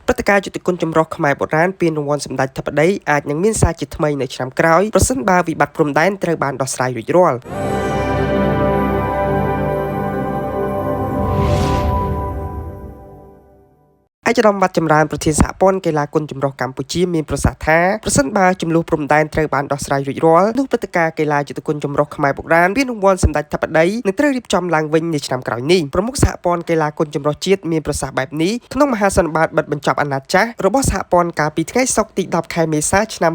ព្រឹត្តិការណ៍យុទ្ធគុណចម្រុះខ្មែរបុរាណពានរង្វាន់សម្ដេចធិបតីអាចនឹងមានសារជាថ្មីនៅឆ្នាំក្រោយប្រសិនបើវិបត្តិព្រំដែនត្រូវបានដោះស្រាយរួចរាល់។ ឯកឧត្តមវត្តចម្រើនប្រធានសហព័ន្ធកីឡាគុនចម្រុះកម្ពុជាមានប្រសាសន៍ថាប្រសិនបើចំនួនព្រំដែនត្រូវបានដោះស្រាយរួចរាល់នោះព្រឹត្តិការណ៍កីឡាយុទ្ធគុនចម្រុះខ្មែរបុរាណពានរង្វាន់សម្ដេចធិបតីនឹងត្រូវរៀបចំឡើងវិញនៅឆ្នាំក្រោយនេះ។ ប្រមុខសហព័ន្ធកីឡាគុនចម្រុះជាតិមានប្រសាសន៍បែបនេះក្នុងមហាសន្និបាតបិទបញ្ចប់អាណត្តិចាស់របស់សហព័ន្ធកាលពីថ្ងៃសុក្រទី10ខែមេសាឆ្នាំ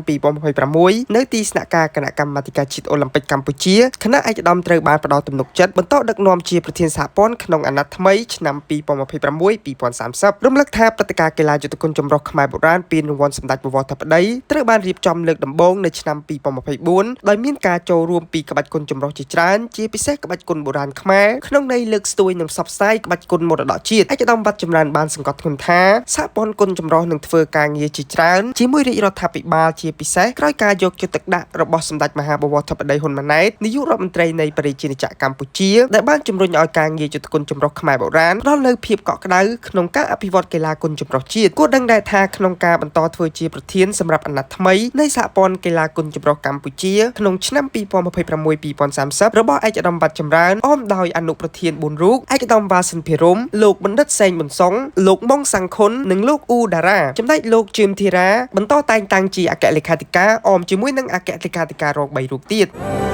2026នៅទីស្នាក់ការគណៈកម្មាធិការជាតិអូឡ িম্প ិកកម្ពុជាគណៈឯកឧត្តមត្រូវបានផ្ដល់ទំនុកចិត្តបន្តដឹកនាំជាប្រធានសហព័ន្ធក្នុងអាណត្តិថ្មីឆ្នាំ2026-2030រំលឹកថាព្រឹត្តិការណ៍កីឡាយុទ្ធគុណចម្រុះខ្មែរបុរាណពានរង្វាន់សម្ដេចបវរធិបតីត្រូវបានរៀបចំលើកដំបូងនៅឆ្នាំ2024ដោយមានការចូលរួមពីក្បាច់គុណចម្រុះជាច្រើនជាពិសេសក្បាច់គុណបុរាណខ្មែរក្នុងន័យលើកស្ទួយនិងផ្សព្វផ្សាយក្បាច់គុណមរតកជាតិឯកឧត្តមវត្តចម្រើនបានសង្កត់ធ្ងន់ថាសហព័ន្ធគុណចម្រុះនឹងធ្វើការងារជាច្រើនជាមួយរាជរដ្ឋាភិបាលជាពិសេសក្រោយការយកចិត្តទុកដាក់របស់សម្ដេចមហាបវរធិបតីហ៊ុនម៉ាណែតនាយករដ្ឋមន្ត្រីនៃប្រជាណាចក្រកម្ពុជាដែលបានជំរុញឲ្យការងារយុទ្ធគុណចម្រុះខ្មែរបុរាណផ្ដល់នូវភាពកក់ក្ដៅក្នុងការអភិវឌ្ឍកីឡាគុណចម្រុះជាតិគួរដឹងដែរថាក្នុងការបន្តធ្វើជាប្រធានសម្រាប់អាណត្តិថ្មីនៃសហព័ន្ធកីឡាគុណចម្រុះកម្ពុជាក្នុងឆ្នាំ2026-2030របស់ឯកឧត្តមវត្តចម្រើនអមដោយអនុប្រធាន4រូបឯកឧត្តមវ៉ាសិនភិរមលោកបណ្ឌិតសេងប៊ុនសុងលោកម៉ុងសាំងខុននិងលោកអ៊ូតារាចំណែកលោកជឿមធីរ៉ាបន្តតែងតាំងជាអគ្គលេខាធិការអមជាមួយនឹងអគ្គលេខាធិការរង3រូបទៀត។